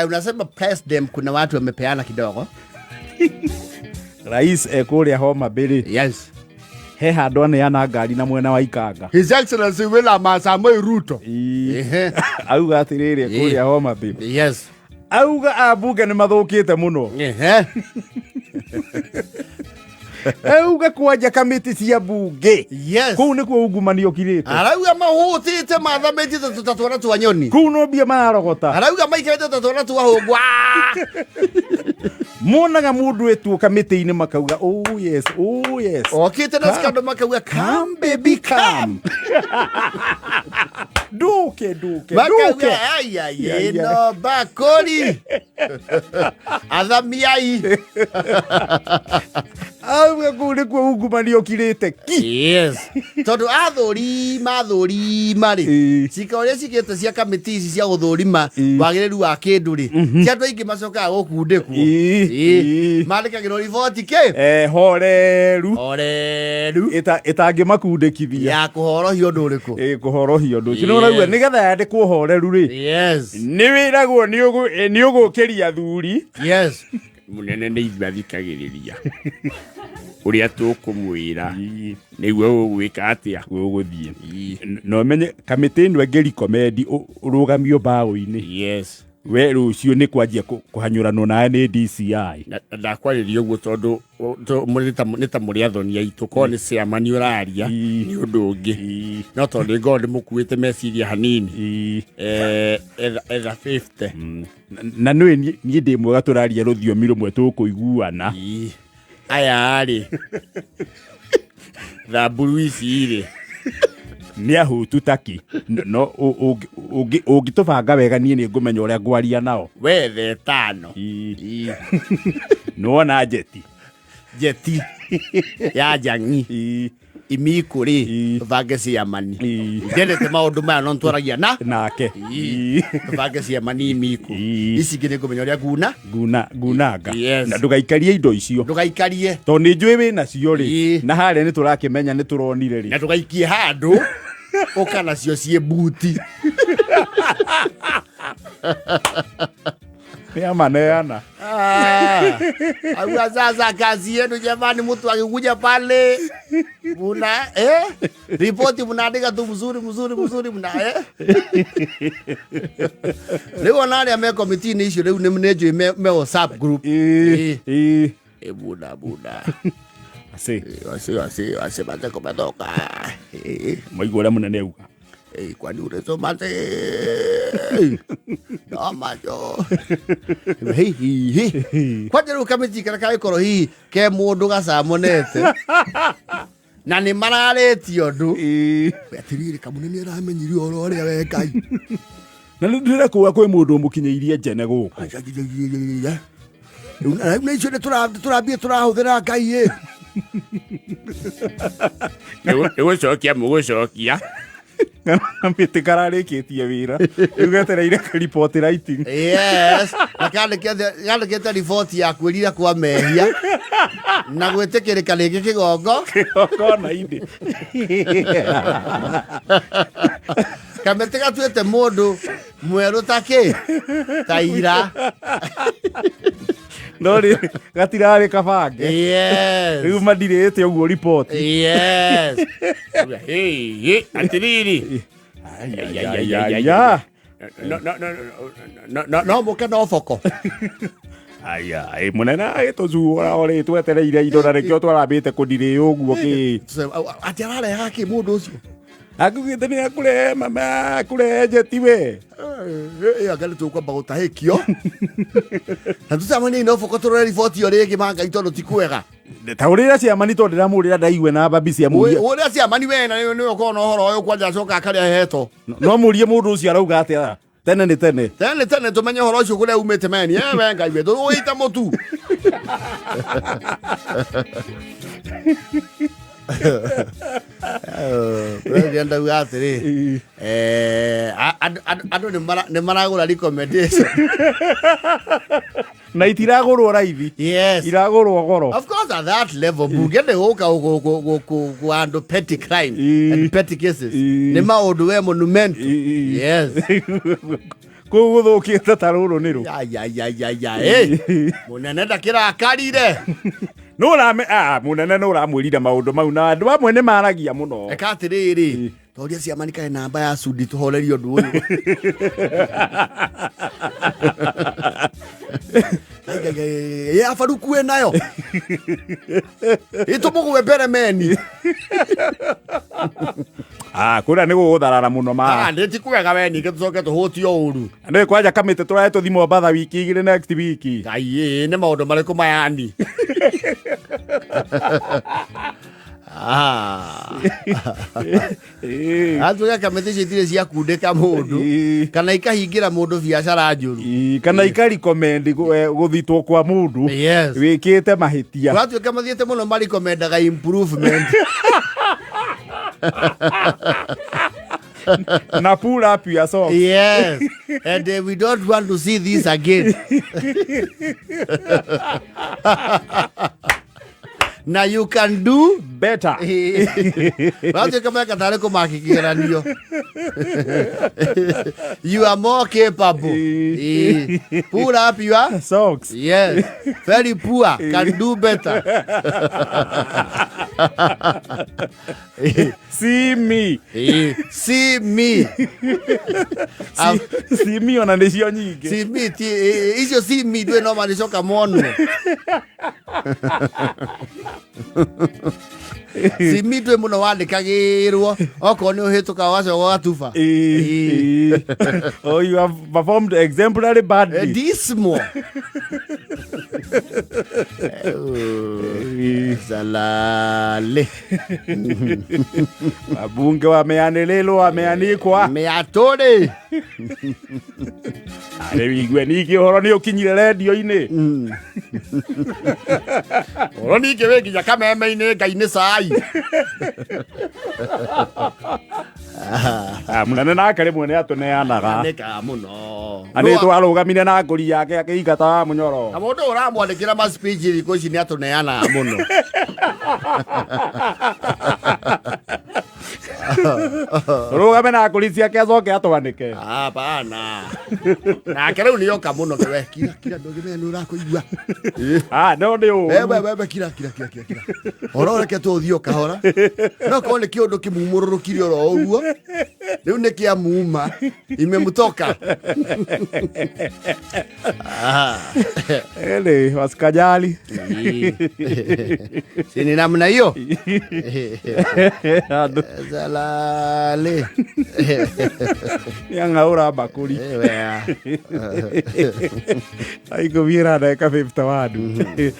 Unasema president kuna watu wamepeana kidogo. Rais ekũrĩa Homa Bay rĩ, he handũ aneana ngari na mwena wa Ikanga. His Excellency William Samoei Ruto. Auga atĩrĩrĩ, kũrĩa Homa Bay, auga ambunge nĩ mathũkĩte mũno. Auga kwanja kamĩtĩ cia mbunge, kũu nĩkuo ungumania ũkirĩte. Arauga mahũtĩte mathamĩtite ta twana twa nyoni. Kũu no mbia mararogota. Arauga maikarĩte ta twana twa hũngwa. Monaga mũndũ etuo kamĩtĩ-inĩ makauga, "Oh yes, oh yes." Okĩte na scandal makauga, "Come baby, come." Ndũke, ndũke, ndũke. Makauga, "Aya ĩno bakũri athamiai." Auga kũu nĩkuo ungumania ũkirĩte ki. Yes, tondũ athũri mathũrima rĩ, cika ũrĩa cikĩte cia kamĩtĩ ici cia gũthũrima wagĩrĩru wa kĩndũ rĩ, ti andũ aingĩ macokaga gũkundĩkwo. Mandĩkagĩrwo riboti kĩ? Horeru. Horeru. Ĩtangĩmakundĩkithia. Ya kũhorohia ũndũ ũrĩkũ? Kũhorohia ũndũ ũcio. Nĩ ũraigua nĩgetha yandĩkwo horeru rĩ, nĩ wĩragwo nĩ ũgũkĩria athuri. Mũnene nĩ ithuĩ athikagĩrĩria ũrĩa tũkũmwĩra nĩguo ũgwĩka atĩa. Gũgũthiĩ na ũmenye kamĩtĩ ĩno ĩngĩrikomendi ũrũgamio mbaũ-inĩ, we rũciũ nĩ kwanjia kũhanyũranwo nawe nĩ DCI. Na ndakwarĩria ũguo tondũ nĩ ta mũrĩ athoni aitũ, korwo nĩ chairman ũraria nĩ ũndũ ũngĩ, no tondũ nĩ ngorwo ndĩmũkuĩte meciria hanini. Etha 50. Na nĩũĩ niĩ ndĩ mwega, tũraria rũthiomi rũmwe tũkũiguana. Aya rĩ, thamburu ici rĩ, Nĩ ahũtu taki. No ũngĩtũbanga wega, niĩ nĩ ngũmenya ũrĩa ngwaria nao. Wethe ĩtano. Nĩwona njeti. Njeti ya njangi imiku rĩ, tũbange ciamani. Ndendete maũndũ maya no ntwaragia na nake. Tũbange ciamani imiku. Ici ingĩ nĩ ngũmenya ũrĩa nguna. Nguna ngunanga. Na ndũgaikarie indo icio. Ndũgaikarie. Tondũ nĩ njũĩ wĩ nacio rĩ, na harĩa nĩ tũrakĩmenya nĩ tũronire rĩ. Na ndũgaikie handũ ũka nacio ciĩ buti. Nĩ amaneana. Ah, auga sasa kazi yenu jamani, mtu akikuja pale muna ripoti mnaandika tu mzuri mzuri mzuri mna rĩu ona arĩa me komiti-inĩ icio rĩu nĩ njũĩ me WhatsApp group. Buna buna. Ase. Ase ase ase bate kometoka. Maigua ũrĩa mũnene auga. Kwani uresoma te no majo hihi kwanja rĩu kamĩtĩ karĩa kangĩkorwo hihi ke mũndũ gacamonete na nĩ mararĩtie ũndũ atĩrĩrĩ, kamũnene nĩ aramenyire ũhoro ũrĩa we Ngai. Na nĩ ndĩrenda kuga kwĩ mũndũ ũmũkinyĩirie njene gũkũ. Rĩu na icio nĩ tũrambie tũrahũthĩra Ngai ĩ. Nĩ gũcokia mũgũcokia. Kamĩtĩ kararĩkĩtie wĩra rĩu getereire report writing. Yes, na kandĩkĩte riboti ya kwĩrira kwa mehia na gwĩtĩkĩrĩka rĩngĩ kĩgongo. Kĩgongona-inĩ. Kamĩtĩ gatuĩte mũndũ mwerũ ta kĩ ta ira. No rĩ gatirarĩ kabange. Rĩu madirĩte ũguo riboti. Hey, atĩrĩrĩ. Aya. No, no, no, no, no, no mũke no boko. Aya, ĩ mũnene agĩtũcuũra o rĩ, twetereire indo na nĩkĩo twarambĩte kũndirĩ ũguo kĩ. Atĩ ararehaga kĩ mũndũ ũcio? Akugĩte nĩ akũrehe mama, akũrehe njeti we. Anga nĩ tũkwamba gũtahĩkio na tũcemanie no boko tũrore riboti ĩyo rĩngĩ ma Ngai tondũ ti kwega. Ta ũrĩra ciamani tondũ ndĩramũrĩra ndaigue na babi cia mũria. Ũrĩa ciamani we na nĩwe ũkorwo na ũhoro ũyũ kwanja acoka akarĩa heto. No mũrie mũndũ ũcio arauga atĩa tene nĩ tene. Tene tene tũmenye ũhoro ũcio kũrĩa umĩte meni we Ngai we tũwĩite mũtu. President auga atĩrĩ, andũ nĩ maragũra recommendation. Na itiragũrwo raithi. Iragũrwo goro. Of course, at that level bunge nĩ gũka ku handle petty crime and petty cases, nĩ maũndũ we monumental. Yes. Kũu gũthũkĩte ta rũrũ nĩ rũ. Ya ya ya ya ya. Eh. Munene ndakĩrakarire. Nũ ũrame ah mũnene nũ ũramwĩrire maũndũ mau na andũ amwe nĩ maragia mũno. Eka atĩrĩrĩ. Toria ciamani kae namba ya Sudi tũhorerie ũndũ ũyũ. Ai, ai, ai, ai, ya Faruku wĩ nayo. Ĩtũmũgwe mbere meni. Ah kũrĩa nĩ gũgũtharara mũno ma. Ah, nĩ ti kwega we ningĩ tũcoke tũhũtio ũru. Nĩ kwanja kamĩtĩ tũrae tũthi Mombatha wiki igĩrĩ next week. Ngai ĩ nĩ maũndũ marĩkũ mayani? Ah. Ĩĩ. Atuĩka kamĩtĩ icio itirĩ ciakundĩka mũndũ Ĩĩ. kana ikahingĩra mũndũ biacara njũru. Ĩĩ, kana ikarecommend gũthitwo kwa mũndũ Yes. wĩkĩte mahĩtia. Kũratuĩka mathiĩte mũno marikomendaga improvement. Na pull up your socks. Yes. And we don't want to see this again. Na you can do Better. Watuĩka meka tarĩ kũmaki kĩgeranio. You are more capable. Eh. Pull up your Socks. Yes. Very poor. Can do better. See me. See me. See me ona nĩcio nyingĩ. See me ti icio see me ndwĩ no marĩcoka monwo. See me ndwĩ mũno wandĩkagĩrwo okorwo nĩ ũhĩtũka wacoka ũgatuba. Ĩĩ, ĩĩ. Oh, you have performed exemplary badly. Dismal. Ĩĩ. Salale. Wabunge wameanĩrĩrwo wameanikwa. Mĩatũrĩ. Rĩu igue ningĩ ũhoro nĩ ũkinyire rendio-inĩ. Ũhoro ningĩ wĩ nginya kameme-inĩ Ngai nĩ cai. Ah, mũnene nake rĩmwe nĩ atũneanaga. Nĩkaga mũno. Na nĩ twarũgamire na ngũri yake akĩingata wa mũnyoro. Na mũndũ ũramwandĩkĩra ma speech thikũ ici nĩ atũneanaga mũno. Rũgame na ngũri ciake acoke atwanĩke. Hapana. Nake rĩu nĩoka mũno we kira kira ndũngĩmenya nĩ ũrakũigua. Ah, no nĩ We ũru. we we we kira kira kira kira kira. Hora ũreke tũthiĩ o kahora. No korwo nĩ kĩũndũ kĩmumũrũrũkire oro ũguo. Rĩu nĩ kĩa muma imemtoka. Ah. Ĩnĩ, wasikajali. Si ni namna hiyo? Andũ Salale. nĩang'aũra mbakũri. Ewe. Aikũmira ndagĩka 51.